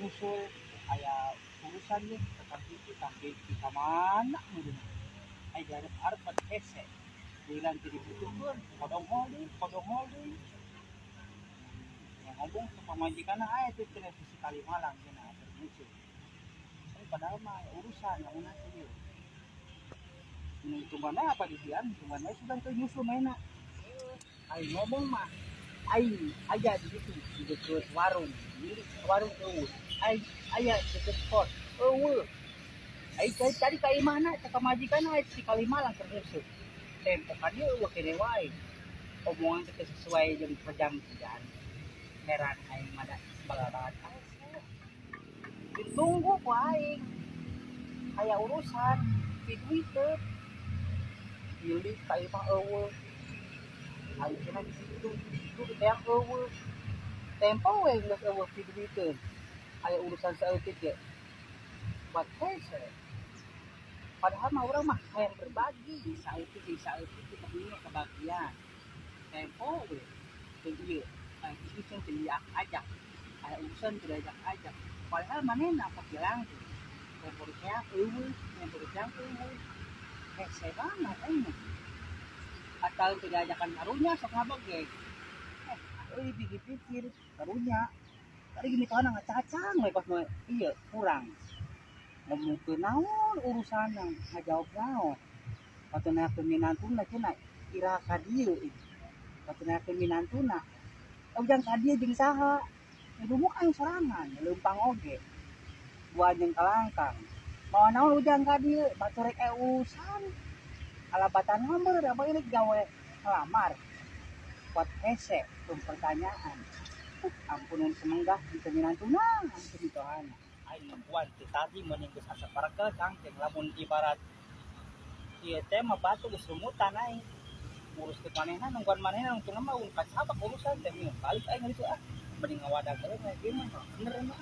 Nyusul aya urusan nih ke Kang Kiki. Kang Kiki ka mana meureun? Aya diharap-harap hese. Giliran teu dibutuhkeun, kodong holding, kodong holding. Yang ngomong ke pamajikanna aya teh televisi Kalimalang cenah keur nyusul. Tapi padahal mah aya urusan lamun teh ieu. Ini tungguan apa di dian, tungguan we sudah teu nyusul mainna. Aing ngomong mah aing aya di situ di deket warung, di warung euweuh. Aing aya deket pos, euweuh. Aing cari cari ka imahna, cek pamajikanna aya di Kalimalang keur nyusul. Tempo ka dieu euweuh keneh wae. Omongan teh sesuai jeung perjanjian. Heran aing mah da sebel banget. Ditunggu ku aing. Aya urusan, diduiteun. Pilih ka imah euweuh. Aing cenah di situ, di situ diteang euweuh. Tempo we geus euweuh diduiteun. Aya urusan saeutik ge. Buat hese. Padahal mah urang mah hayang berbagi, saeutik jeung saeutik kita punya kebagian. Tempo we teu ieu. Aing iseng teu diajak. Aya urusan teu diajak-ajak. Padahal manehna kapilang teh. Tempo diteang euweuh, tempo diteang euweuh. Hese banget aing mah. Atau teu diajakan karunya sok ngabegeg. Eh, euy dipikir-pikir karunya. Tadi gini kawan ngacacang we pas mah ieu kurang. Ngomongkeun naon urusanna, ngajawab naon. Patuh nanyakeun minantuna cenah iraha ka dieu ih. Patuh nanyakeun minantuna. Ujang ka dieu jeung saha? Dumuk aing sorangan, leumpang oge. Buah jeung kalangkang. Mawa naon ujang ka dieu, batur rek aya urusan. Alabatan mah apa ini gawe ngelamar. Buat hese, pertanyaan. Ampun semenggah teu minantuna, ampun mitohana. Aing nungguan ti tadi meuning geus asa paregel cangkeng lamun ibarat ieu teh mah batu geus rumutan aing. Nguruskeun manehna, nungguan manehna, nungtungna mah kacabak urusan teh, balik aing itu ah. Mending ngawadag heula mah ieu mah bener mah.